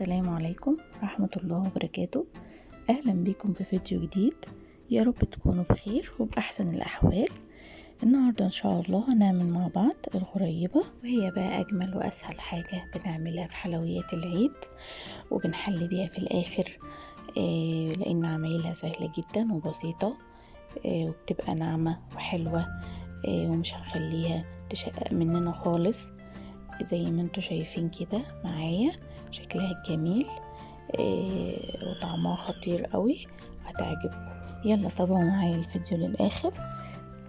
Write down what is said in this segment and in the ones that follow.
السلام عليكم ورحمة الله وبركاته. أهلا بكم في فيديو جديد، يا رب تكونوا بخير وبأحسن الأحوال. النهاردة إن شاء الله هنعمل مع بعض الغريبة، وهي بقى أجمل وأسهل حاجة بنعملها في حلويات العيد وبنحلي بيها في الآخر، لأن عمايلها سهلة جدا وبسيطة، وبتبقى ناعمة وحلوة، ومش هنخليها تشقق مننا خالص. زي ما انتوا شايفين كده معايا شكلها الجميل، وطعمها خطير قوي وهتعجبكم. يلا تابعوا معايا الفيديو للآخر.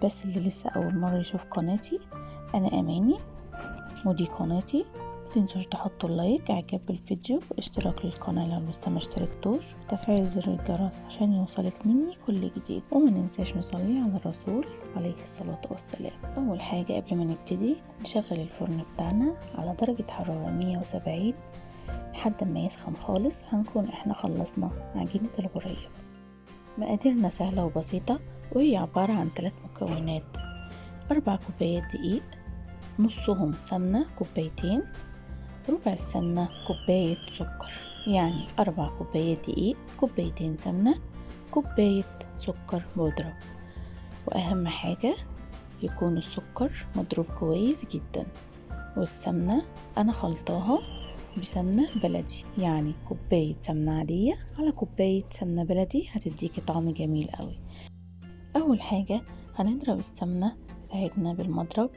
بس اللي لسه أول مرة يشوف قناتي، أنا أماني ودي قناتي، متنسوش تحطوا اللايك، اعجاب بالفيديو، واشتراك للقناة لو لسه ما اشتركتوش، وتفعيل زر الجرس عشان يوصلك مني كل جديد. وما ننساش نصلي على الرسول عليه الصلاة والسلام. أول حاجة قبل ما نبتدي نشغل الفرن بتاعنا على درجة حرارة 170 لحد ما يسخن خالص. هنكون احنا خلصنا عجينة الغريبة. مقاديرنا سهلة وبسيطة، وهي عبارة عن 3 مكونات: 4 كوبايات دقيق، نصهم سمنة كوبايتين، ربع السمنة كوباية سكر. يعني 4 كوبايات دقيق، كوبايتين سمنة، كوباية سكر بودرة. وأهم حاجة يكون السكر مضروب كويس جدا. والسمنة أنا خلطاها بسمنة بلدي، يعني كوباية سمنة عادية على كوباية سمنة بلدي هتديكي طعم جميل قوي. أول حاجة هنضرب السمنة بتاعتنا بالمضرب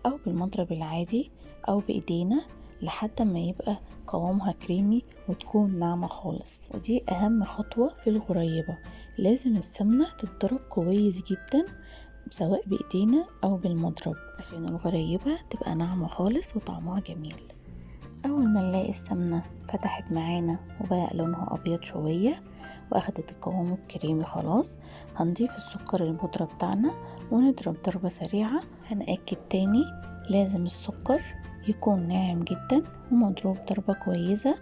أو بالمضرب العادي أو بإيدينا لحد ما يبقى قوامها كريمي وتكون ناعمة خالص. ودي أهم خطوة في الغريبة، لازم السمنة تتضرب كويس جدا سواء بإيدينا أو بالمضرب عشان الغريبة تبقى ناعمة خالص وطعمها جميل. أول ما نلاقي السمنة فتحت معانا وبقى لونها أبيض شوية وأخدت القوام الكريمي خلاص، هنضيف السكر البودرة بتاعنا ونضرب ضربة سريعة. هنأكد تاني لازم السكر يكون ناعم جدا ومضروب ضربة كويسة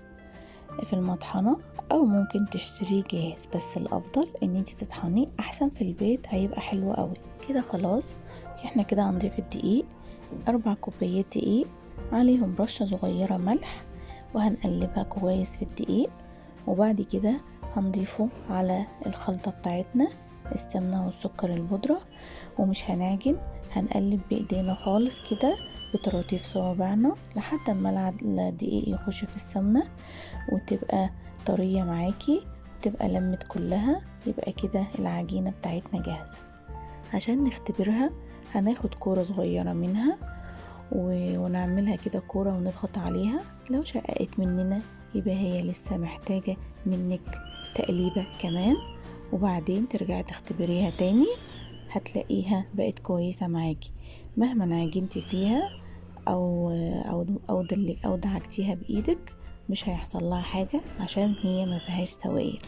في المطحنة، أو ممكن تشتريه جاهز، بس الأفضل إن انتي تطحنيه أحسن في البيت، هيبقى حلو قوي كده. خلاص احنا كده هنضيف الدقيق، 4 كوبايات دقيق عليهم رشة صغيرة ملح، وهنقلبها كويس في الدقيق. وبعد كده هنضيفه على الخلطة بتاعتنا السمنة والسكر البودرة، ومش هنعجن، هنقلب بإيدينا خالص كده بطراطيف صوابعنا لحد ما الدقيق يخش في السمنة وتبقى طرية معاكي وتبقى لمت كلها. يبقى كده العجينة بتاعتنا جاهزة. عشان نختبرها هناخد كورة صغيرة منها ونعملها كده كورة ونضغط عليها، لو شققت مننا يبقى هي لسه محتاجة منك تقليبة كمان، وبعدين ترجعي تختبريها تاني هتلاقيها بقت كويسة معاكي. مهما عجنتي فيها أو أو أو دلك أو دعكتيها بإيدك مش هيحصل لها حاجة عشان هي ما فيهاش سوائل.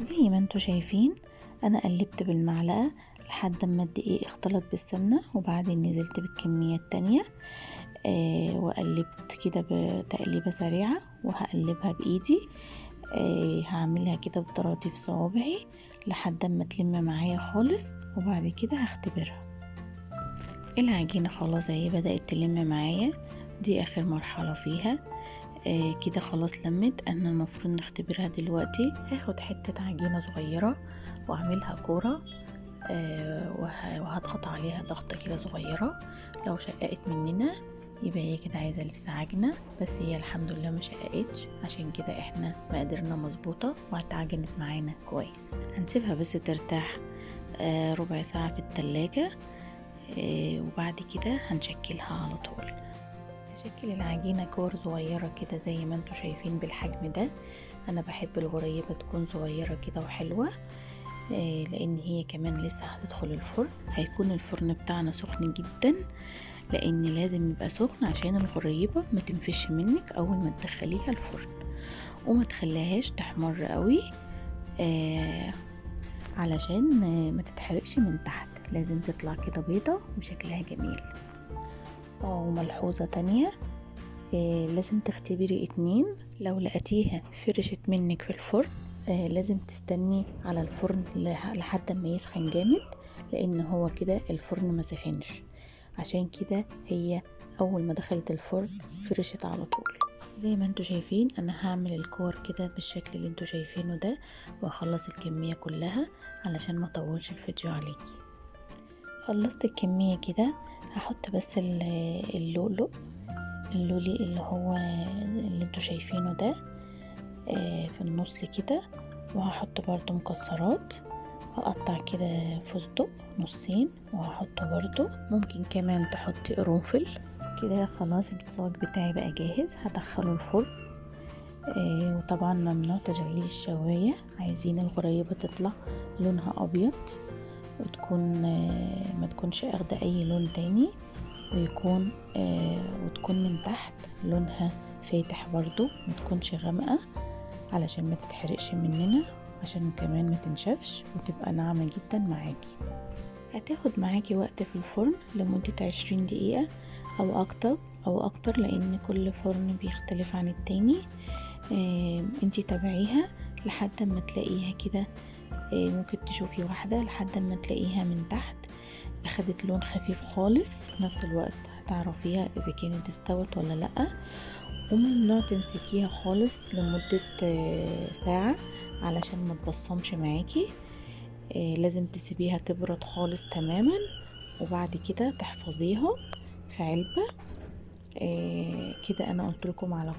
زي ما انتوا شايفين أنا قلبت بالمعلقة لحد ما الدقيق اختلط بالسمنة، وبعدين نزلت بالكمية التانية، وقلبت كده بتقليبة سريعة، وهقلبها بإيدي، هعملها كده بطراطيف صوابعي لحد ما تلم معايا خالص، وبعد كده هختبرها. العجينة خلاص اهي بدأت تلم معايا، دي اخر مرحلة فيها. كده خلاص لمت. انا المفروض نختبرها دلوقتي. هاخد حتة عجينة صغيرة واعملها كورة، وهضغط عليها ضغطة كده صغيرة. لو شققت مننا يبقى هي كده عايزة لسه عجنة، بس هي الحمد لله ما شققتش، عشان كده احنا مقاديرنا مظبوطة واتعجنت معانا كويس. هنسيبها بس ترتاح ربع ساعة في التلاجة، وبعد كده هنشكلها على طول. هشكل العجينة كور صغيرة كده زي ما انتوا شايفين بالحجم ده. انا بحب الغريبة تكون صغيرة كده وحلوة، لان هي كمان لسه هتدخل الفرن. هيكون الفرن بتاعنا سخن جدا، لان لازم يبقى سخن عشان الغريبة ما تنفش منك اول ما تدخليها الفرن، وما تخليهاش تحمر قوي، علشان ما تتحرقش من تحت. لازم تطلع كده بيضة وشكلها جميل. وملحوظة تانية، لازم تختبري 2. لو لقيتيها فرشت منك في الفرن، لازم تستني على الفرن لحد ما يسخن جامد، لان هو كده الفرن ما سخنش، عشان كده هي اول ما دخلت الفرن فرشت على طول. زي ما انتوا شايفين انا هعمل الكور كده بالشكل اللي انتوا شايفينه ده، واخلص الكمية كلها علشان ما اطولش الفيديو عليكي. خلصت الكمية كده، هحط بس اللؤلؤ اللولي اللي هو اللي انتوا شايفينه ده في النص كده، وهحط برضو مكسرات. هقطع كده فستق نصين وهحطه برضو، ممكن كمان تحطي قرنفل كده. خلاص الصاج بتاعي بقى جاهز، هدخله الفرن. وطبعا ممنوع تشغيل الشواية، عايزين الغريبة تطلع لونها ابيض وتكون ما تكونش اخده اي لون تاني، ويكون وتكون من تحت لونها فاتح برضو، ما تكونش غامقة علشان ما تتحرقش مننا، عشان كمان ما تنشفش وتبقى ناعمة جدا معاكي. هتاخد معاكي وقت في الفرن لمدة 20 دقيقة او اكتر، لان كل فرن بيختلف عن التاني. انتي تابعيها لحد ما تلاقيها كده، ممكن تشوفي واحدة لحد ما تلاقيها من تحت اخدت لون خفيف خالص. في نفس الوقت هتعرفيها اذا كانت استوت ولا لا. وممنوع تمسكيها خالص لمدة ساعة علشان ما تبصمش معاكي. لازم تسيبيها تبرد خالص تماما، وبعد كده تحفظيها في علبة. كده انا قلت لكم على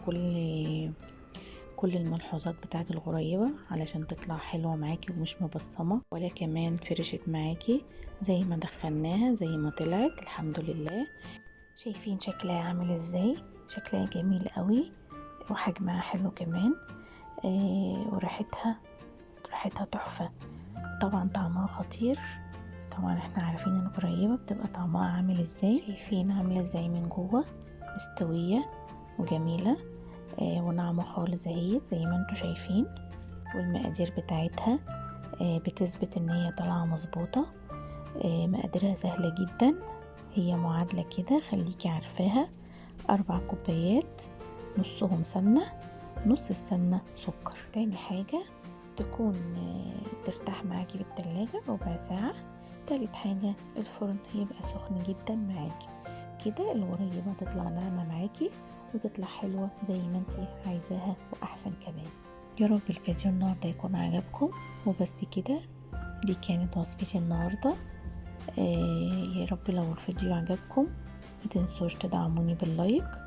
كل الملحوظات بتاعه الغريبة علشان تطلع حلوة معاكي ومش مبصمة، ولا كمان فرشت معاكي زي ما دخلناها زي ما طلعت الحمد لله. شايفين شكلها عامل ازاي؟ شكلها جميل قوي وحجمها حلو كمان، وريحتها ريحتها تحفة. طبعا طعمها خطير، طبعا احنا عارفين الغريبة بتبقى طعمها عامل ازاي. شايفين عاملة ازاي من جوه؟ مستوية وجميلة، وناعمة خالص اهي زي ما انتوا شايفين. والمقادير بتاعتها بتثبت ان هي طالعة مظبوطة. مقاديرها سهلة جدا، هي معادلة كده خليكي عارفاها. 4 كوبايات، نصهم سمنة، نص السمنة سكر. تاني حاجة تكون ترتاح معاكي في التلاجة ربع ساعة. تالت حاجة الفرن هيبقى سخن جدا معاكي كده، الغريبة تطلع ناعمة معاكي وتطلع حلوة زي ما انتي عايزاها واحسن كمان. يا رب الفيديو النهاردة يكون عجبكم. وبس كده، دي كانت وصفتي النهاردة. يا رب لو الفيديو عجبكم متنسوش تدعموني بال like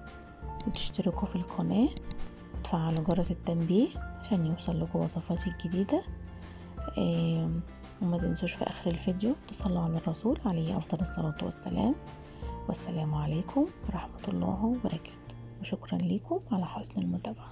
وتشتركوا في القناة وتفعلوا جرس التنبيه عشان يوصل لكم وصفاتي الجديدة. وما تنسوش في آخر الفيديو تصلوا على الرسول عليه أفضل الصلاة والسلام. والسلام عليكم ورحمة الله وبركاته، وشكرا لكم على حسن المتابعة.